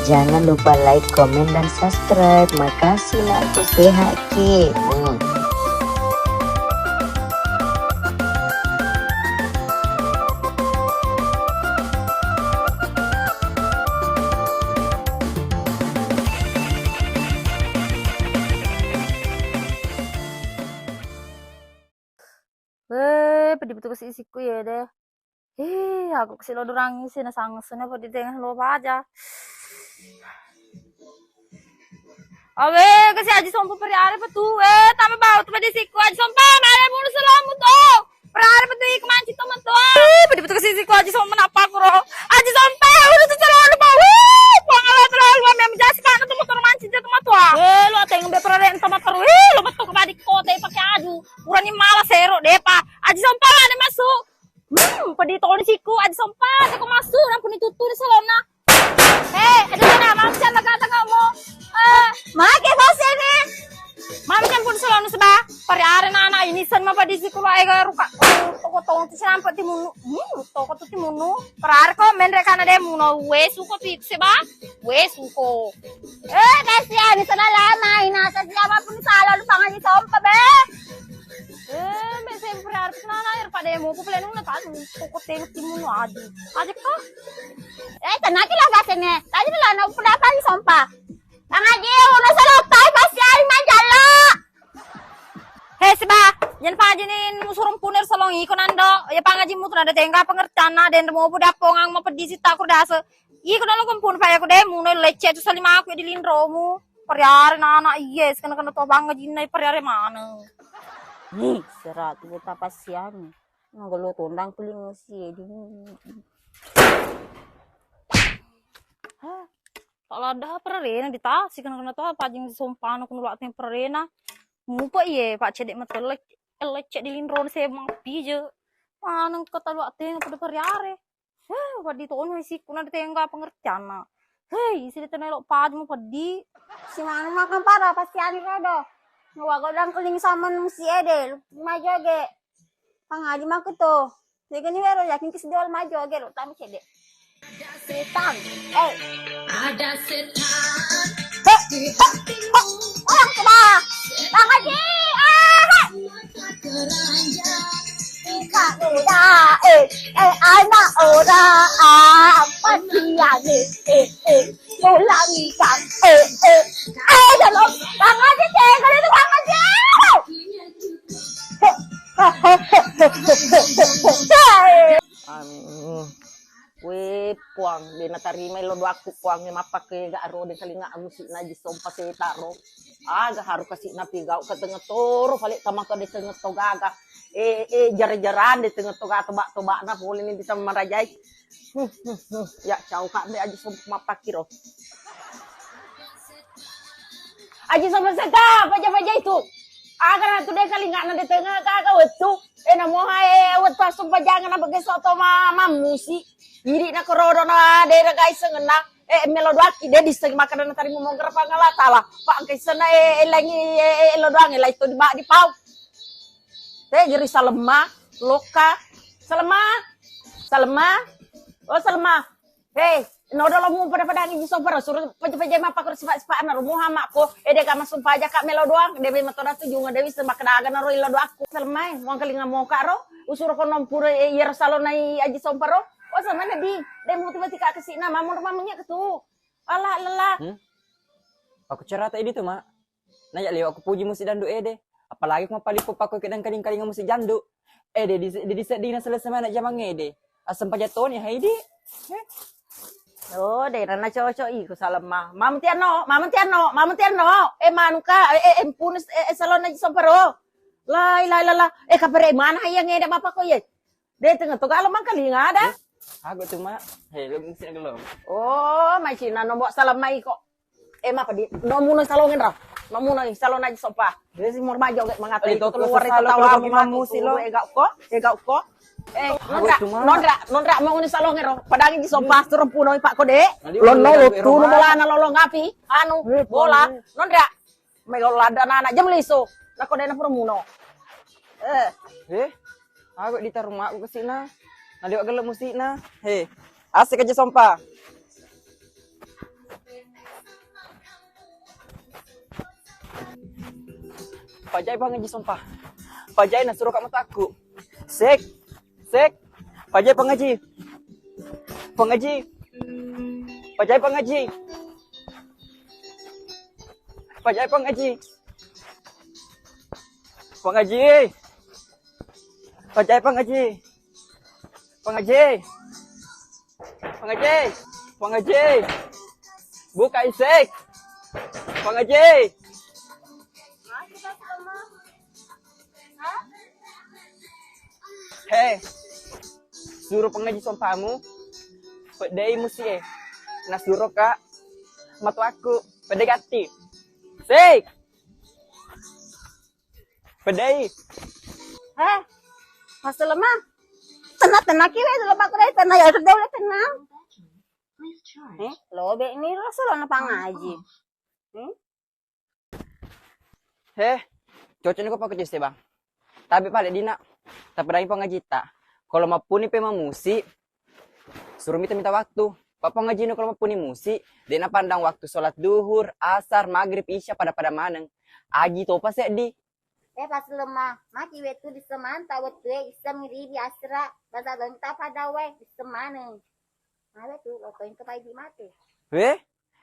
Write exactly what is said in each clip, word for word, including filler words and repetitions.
Jangan lupa like, komen, dan subscribe. Makasih, nak, aku sehat ki. Hmm. Eh, peddi betul kasi isikku ya deh. Eh, aku kasi lo durangi sih, nasang sene peddi tengah lo baja. Awe, kasi Aji Sompa periare petu, eh, tambah bau tu peddi sikku Aji Sompa, mana mulu selamu tu. Periare petu iku manci tu metu. Eh, peddi betul kasi isikku Aji Sompa, napa aku ro? Aji Sompa, udah tu terlalu bau. Eh, puang Allah terlalu bau, memang jasi kana tu motor manci tu metu. Eh, lo tengah be periare enta motor. Eh, lo metu ke badi kota pakai aju. Purani mala sero depa. Aji Sompa, ada masuk. Hmm, peddi toni sikku, Aji Sompa, teko masuk, nampuni tuttu di salonna. Eh, ada sana, mau siapa kata kamu? Eh, make bos ini. Mami campur salonna seba. Pari are nana ini sen ma peddi sikku lo ega ruka. Toko tong tu sinampe timunu. Hmm, toko tu timunu. Pari are ko menre kana de muno. Wesu ko pi seba. Wesu ko. Eh, kasihan, sana lama ina. Sasi apa pun salon pangaji Sompa be. Eh, me sempre harus nana air pada mau ku pelen una tadi pokok tengok timun aja. Aja kok. Eh, tenaki lah kasene. Tadi pula na udah apa Sompa. Bang Haji, udah selesai pasti hari main jalo. Hei, seba, jangan pangaji ni musurung punir solong iko nando. Ya pangaji mu tu nada tengga pengertian na den mau budak pongang mau pedisi takur dasa. Iko nalo kempun paya ku de muno lecce tu salima aku di linromu. Pariare nana iye, sekena-kena to bang jinna pariare maneng. Ih, seratu kota pasian. Nggak lo tondang keling si di. Hah? Tak lada perarena di tasi kena-kena to apa jing sompano kena luak tem perarena. Mupa iye, Pak Cedek metelek, lecce di linron semang pije. Maneng kota luak tem pada pariare. Heh, peddi toni sikku na tengga pengertianna. Hei, isi de tenelo pajmu peddi. Si manu makan pada pasti ani rodo. Nuwa godang keling samen si ede, majoge. Pangaji maku to. Dega ni wero yakin kisi dol majoge lo tami cede. Ada setan. Eh. Ada setan. Heh, heh, heh. Orang tua. Pangaji. Ah, heh. Ika uda, eh, eh, anak ora, ah, apa dia ni, eh, eh, pulang ikan, eh, eh, eh, dalam, Bang Haji, cek, kalau itu Bang Haji. Anu, we Puang, de natarimai lo doakku Puang, mappake ga ro de kalinga agusi naji sompa seta ro. Aga haru kasi napigau ka tengnga toro, pale kamaka de tengnga to gaga. Eh, eh, jara-jarang de tengnga to gaga, toba-tobana pole ni bisa marajai. Hmm, hmm, hmm. Ya, cau ka de aji sompa mappakiro. Aji sompa seta, paja-paja itu. Aga na tu de kalinga na de tengnga gaga wettu. Eh, na moha, eh, wettu asumpa jangan na begeso to ma-, mammusi. Iri na korodo na de ragai sengenna. Eh, melo doaki, de disseng makkeda natarima monggara Puang Allah Taala. Pa engka isenna, eh, eh, langi, eh, eh, lo doang, eh, lai to di ba-, di pau. Te giri Salemma, Lokka. Salemma. Salemma. Oh, Salemma. Hei, nodo lo mu pada-padangi ji sopara, suro peja-peja mappakko sipa-sipana ro Muhammad ko. Eh, de ka masumpa aja ka melo doang, de memang toda tu junga de wis makkeda aga na ro ilo doakku. Salemma, eh, muang kalinga moka ro. Usuro ko nompuro, eh, iyaro salonna i aji sompa ro. Oh, sama na di. De mutu bati ka kesina, mamun ro mamunya ketu. Alah, lelah. Hmm? Aku cerita idi tu, Mak. Najak liwa ku puji musik dangdut ede. Apalagi ku mappalippu pakko kedang kaling-kalinga musik dangdut. Ede di, di, di seddina selesai mana jamang ede. Asam paja toni, hai di. Eh. Oh, de na cocok iku Salemma. Mamu tiano, mamu tiano, mamu tiano. Eh, manuka, eh, eh, empun, eh, eh, salonna ji somparo. Lai, lai, lai, lai. Eh, kapere mana yang ede bapak ko ye? De tengnga to galo mangkalinga ada. Eh, aku tu, Mak. Hei, lo mesti gelo. Oh, mai Cina nombo Salemma iko. Eh, mapa di? Nomuno salongen ra. Nomuno salon aja sopa. Dia si mor majo gak mengata itu keluar itu tawa aku mamu si lo. Ega ko, ega ko. Eh, nondra, nondra, nondra mau ni salongen ro. Padangi di sopa, suruh puno pak kode. Lo no lo tu no bola na lolong api. Anu, bola. Nondra. Melo lada nana jam liso. Nako dena pura muno. Eh. Eh? Aku ditaruh mak aku kesina. Naliwat gelap musikna. Hei. Asik aja sompa. Pajai Pangaji sompa. Pajai nasuro ka mataku. Sek. Sek. Pajai Pangaji. Pangaji. Pajai Pangaji. Pajai Pangaji. Pangaji. Pajai Pangaji. Pangaji. Pangaji. Pangaji. Buka isek. Pangaji. He, suro Pangaji sompamu, peddei musi e. Nasuro ka matuakku, peddei gatti. Sik. Peddei. He, Paselema. Tenang, tenang ki we, lepak deh, tenang ya, sudah udah tenang. Eh, lobe ni rasa lo na Pangaji. Hmm? He, cocok ni ko pakucing seba. Tapi pale dina, tapi dai Pangajitta. Kalau mappuni pe mamusi, suruh mita-mita waktu. Pak Pangaji ni kalau mappuni musi, de na pandang waktu sholat duhur, asar, maghrib, isya pada-pada maneng. Aji topa seddi. Eh, Paselema, maki wettu di semanta wettu e, iseng ribi asra, basa benta pada wae, iseng maneng. Ada tu, lo toin ke pai di mate. Weh,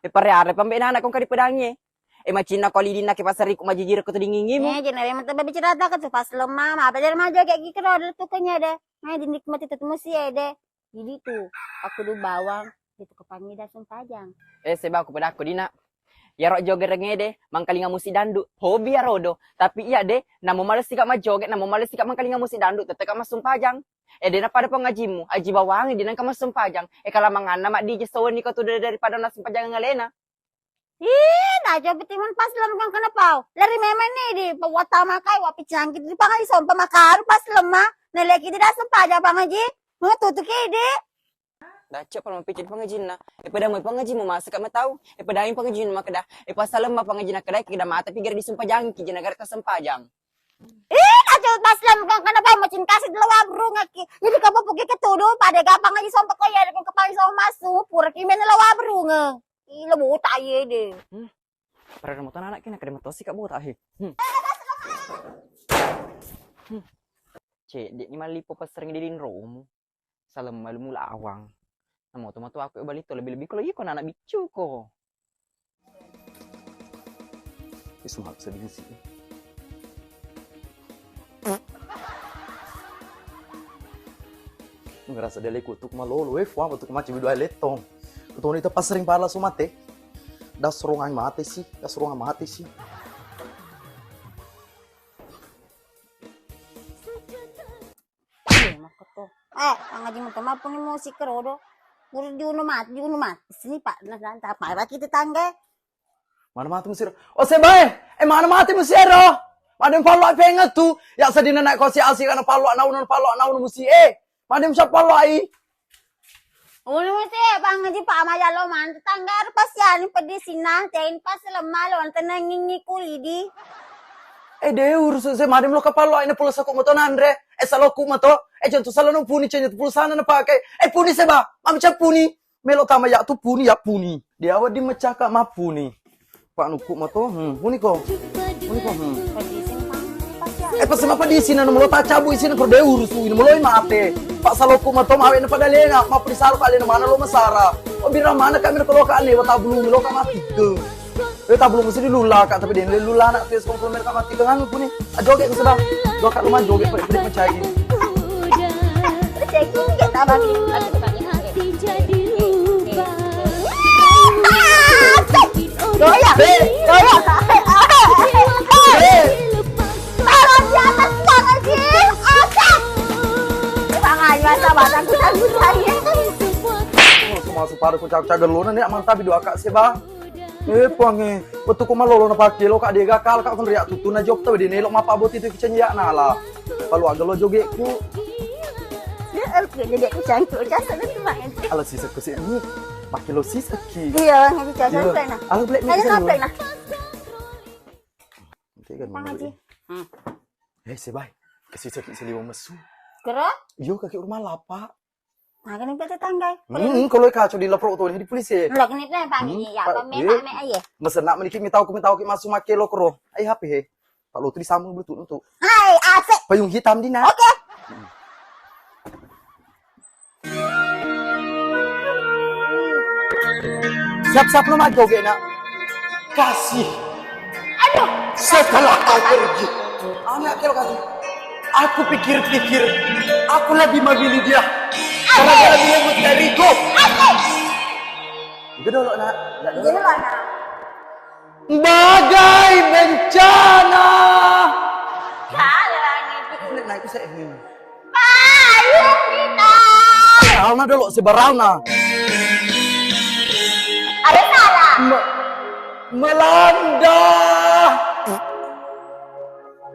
e pare are pambe nana kong kadi pedangi. E macinna ko lidinna ke pasariku majijir ko tu dingingimu. Eh, jena memang tebe bicara tak tu Paselema, apa jadi maju kayak gitu ada tu kenyada. Nah, dinikmati tetemu si ede. Jadi tu, aku du bawang, itu kepangi dasung pajang. Eh, seba aku pada aku dina. Iyaro jogerengngede mangkalinga musik dangdut, hobi iyarodo. Tapi iya de, namo malessi ka majjoge, namo malessi ka mangkalinga musik dangdut, tette ka massumpajang. E de na pada pong ajimmu, aji bawangi de nengka massumpajang. E kalamanganna maddi je sawenni ko tu daripada nassumpajang alena. Ih, najo betimun pas lem kang kena pau. Lari memang ni di pawata makai, wa picangki di pangai sompa makaru pas lemma. Neleki tidak sumpajang pangaji. Mau tutuki di. Dace pala mapicit pangajinna. E pada mai pangaji mu masa ka matau. E pada mai pangaji makkeda. E pasaleng ma pangaji nakkeda ki da mata pi gare disumpajangki je na gare tasempajang. Ih, kacau taslam kang kana pa macin kasih delawa burung aki. Jadi kamu puki ketudu pada gampang aja sompa ko ya dengan kepala sompa masu pura ki men delawa burung. Ih, lo buta aja deh. Hmm. Pada mau tanah anak kena kada matosi kak buta he. Hmm. Hmm. Cek, dia ni malipo pas sering di romu. Saleng malu mula awang. Namo to matu aku bali to lebih-lebih kalau iko anak biccu ko. Wis mau sedih sih. Ngerasa dia leku tuk malolo, eh, fuang betul macam dua letong. Kutoni itu pas sering pala sumate. Das ruangan mate sih, das ruangan mate sih. Iya, makko to. Eh, pangaji muto mappuni musik kerodo. Pura diunu mati, diunu mati. Sini, Pak, nah, nah, tak apa lagi tetangga. Mana mati musik? Oh, sebae. Eh, mana mati musik ro? Mana yang pallo pengen tu? Ya sedih nenek kosi asik karena pallo naunu, pallo naunu musik. Eh, mana yang siapa pallo ai? Ulu mesti pangaji pa majalo man tetangga pas yani peddi sinna tein pas lemma lo tenengingi kulidi. Eh, de urus se madem lo kapalo aina pulsa ko moto nanre. Eh, saloku moto. Eh, contoh salah no puni cenyo pulsana na pakai. Eh, puni seba. Mami cap puni. Melo tama ya tu puni ya puni. Dia awak di mecaka ma puni. Pak nuku mato, hmm, puni ko. Puni ko, hmm. Eh, pas mapa di sini, nomor tak cabut sini, perlu dia urus ini, mulai mate. Pak saloku mato, mawe na pada lena, mapu di salo pada lena, mana lo masara. Oh, bira mana kami kalau kak ne, wata belum lo kak mati ke. Eh, tak belum mesti dilula kak, tapi dia lula nak tes komplomen kak mati ke nganu puni. Ah, joget ke sebab. Dua kak rumah joget, pada pada percaya. Doya, doya. Taruh di atas tangan sih. Asik. Tangan masa batang kita gunanya. Oh, semua separa ku cak-cak gelona ni, mantap dua kak sih, Bang. Eh, puang, eh. Wettu ko malolo na pake lo kak dega kal kak kun riak tutu na jok tau de nelo mapa boti tu kicen ya nala. Palu aga lo joge ku. Ya, aku jadi aku cantik, jasa na tu main. Ala sisa ku si ni. Pake lo sisa ki. Iya, jadi jasa na. Ala black ni. Ada apa na? Oke kan. Pangaji. Hmm. Eh, sebai. Kasih sakit seliwa mesu. Kero? Iyo, kaki rumah lapa. Nah, kena pete tanggai. Hmm, kalau kacau di lapro tu di polisi. Lo kena pete pagi ya, apa me me aye. Mesen nak meniki mitau ku mitau ki masuk make lo kero. Ai hape he. Pak lo tu disambung bluetooth untuk. Hai, asik. Payung hitam dina. Oke. Siap-siap lo maju, oke, nak. Kasih. Aduh. Setelah kau pergi, anak kau kasih. Aku pikir-pikir, aku lebih memilih dia. Gara-gara dia buat dariku. Asik. Itu dulu, nak. Nggak dulu. Itu dulu, nak. Bagai bencana. Kalah lagi. Naik, naik, saya. Payung kita. Alna dulu, sebaralna. Ada salah. Me-, melanda.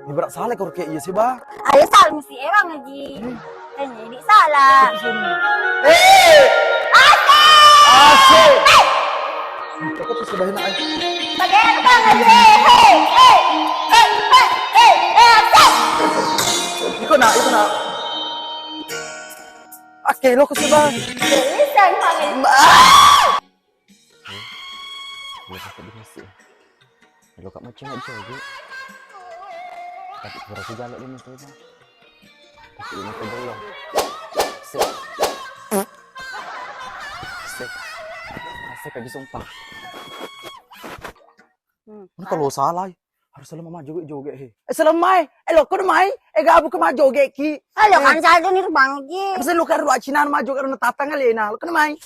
Ini berat salah kalau kayak iya sih, Bah. Ayo, Sal, mesti emang ngaji. Kan jadi salah. Eh! Asik! Asik! Eh! Aku tuh sudah enak aja. Bagaimana, Bang, ngaji? Eh, eh, eh, eh, eh, eh, asik! Iko nak, iko nak. Oke, lo ke sih, Bang. Bisa, Bang, ngaji. Lo kakak di masjid. Lo kak macam aja, Bu. Tapi berarti jalan ini tuh, Bang. Tapi ini tuh belum. Sip. Sip. Sip, lagi sumpah. Hmm. Mana kalau salah? Harus selalu maju joget-joget, he. Eh, selalu mai. Eh, lo kau mai. Eh, gabung ke maju joget ki. Eh, lo kan salah nih, Bang, ki. Harus lo kan ruak Cina maju joget, lo tatang kali, nah. Lo kan mai.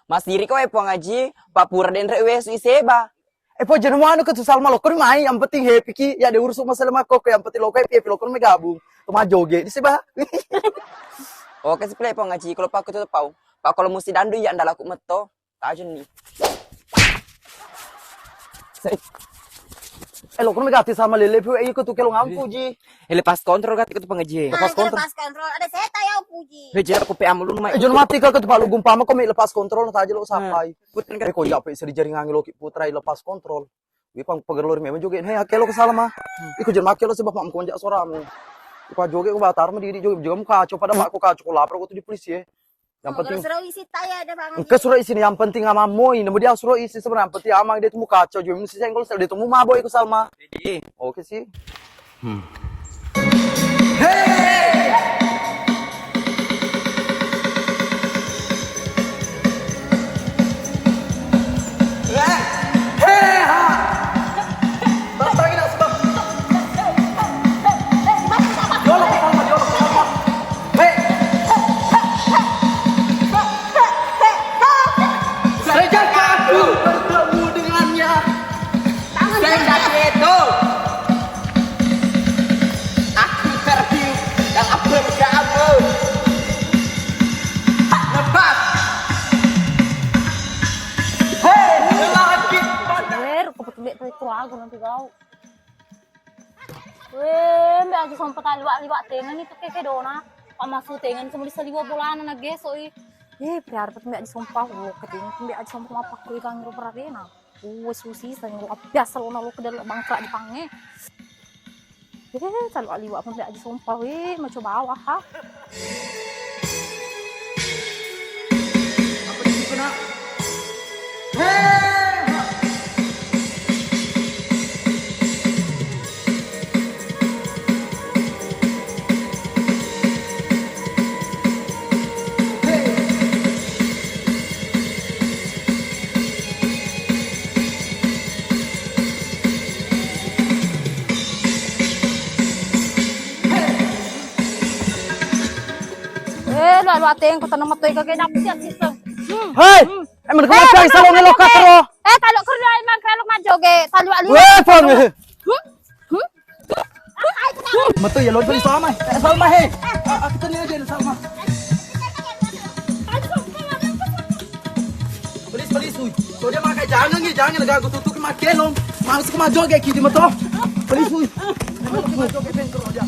Masiri ko, eh, Puang Haji, papura denre wesu iseba. Eh, po, jangan anu ke tu Salma, lokon mai, yang penting happy ki, ya de urus masalah makko, yang penting lokon happy, happy lokon mai gabung. Cuma joget di seba. Oke, sipile, Puang Haji, kalau paku tutup pau. Pak, kalau musti dandu ya andalaku metto. Tajeng ni. Sai. Eh, lo kono megati sama lele pi, eh, iko tu kelo ngampu ji. Eh, lepas kontrol gati ko tu Puang Haji. Lepas kontrol. Lepas kontrol. Ada seta ya, Puji. He, jera ko pe amulu mai. Eh, jon mati ka ko tu palu gumpa ma ko mi lepas kontrol na taja lo sapai. Putra. Eh, ko jape seri jaringan lo ki putra lepas kontrol. Wi pang pegerlor memang joget. He, ake lo ke Salma. Iko jon make lo sebab mam konjak soramu. Iko joget ko batar ma didi joget joget mu kaco pada mak ko kaco ko lapor ko tu di polisi, eh. Yang penting suro isi taya ada banget. Engka suro isi, yang penting amang moi, nemu dia suro isi sebenarnya, yang penting amang dia temu kaco, juga mesti senggol sel dia temu mabok iku Salma. Iya. Oke sih. Hmm. Hei! Hei, ha! Bang, bang, ini sebab. Yolo, Salma, yolo, Salma. Hei. Sejak aku bertemu dengannya, sejak itu, aku tertiup dalam pelukanmu. Lepas. Hei, lelaki pada. Wer, kepetulek pekro aku nanti kau. Weh, mbe aja sompa taliwak-liwak tengeni tu keke dona. Pak masu tengeni semua disaliwa bolana na geso i. Eh, priar pet mbe aja sompa, wo, ketengeni mbe aja sompa mapakku ikang ro perarena. Wo, susi, senggo, abiasa lo na lo kedel bangkrak di pange. Eh, taliwak-liwak mbe aja sompa, weh, maco bawa, ha. Apa di situ, nak? Hei! Eh, lo, lo ateng ko tanah matoi kage dapet ya sistem. Hmm. Hei! Hmm. Emang kau macam salon lo katro. Eh, talo kerja emang kalau majoge, talo alu. Weh, Fong. Hmm? Hmm? Metu ya lo beli Salma. Eh, Salma, hei. Aku tanya aja Salma. Please, please, uy. Kau dia makai jangan ya, jangan ganggu tutup makelong. Masuk ke majoge kidi metu. Please, uy. Masuk ke majoge bentuk dia.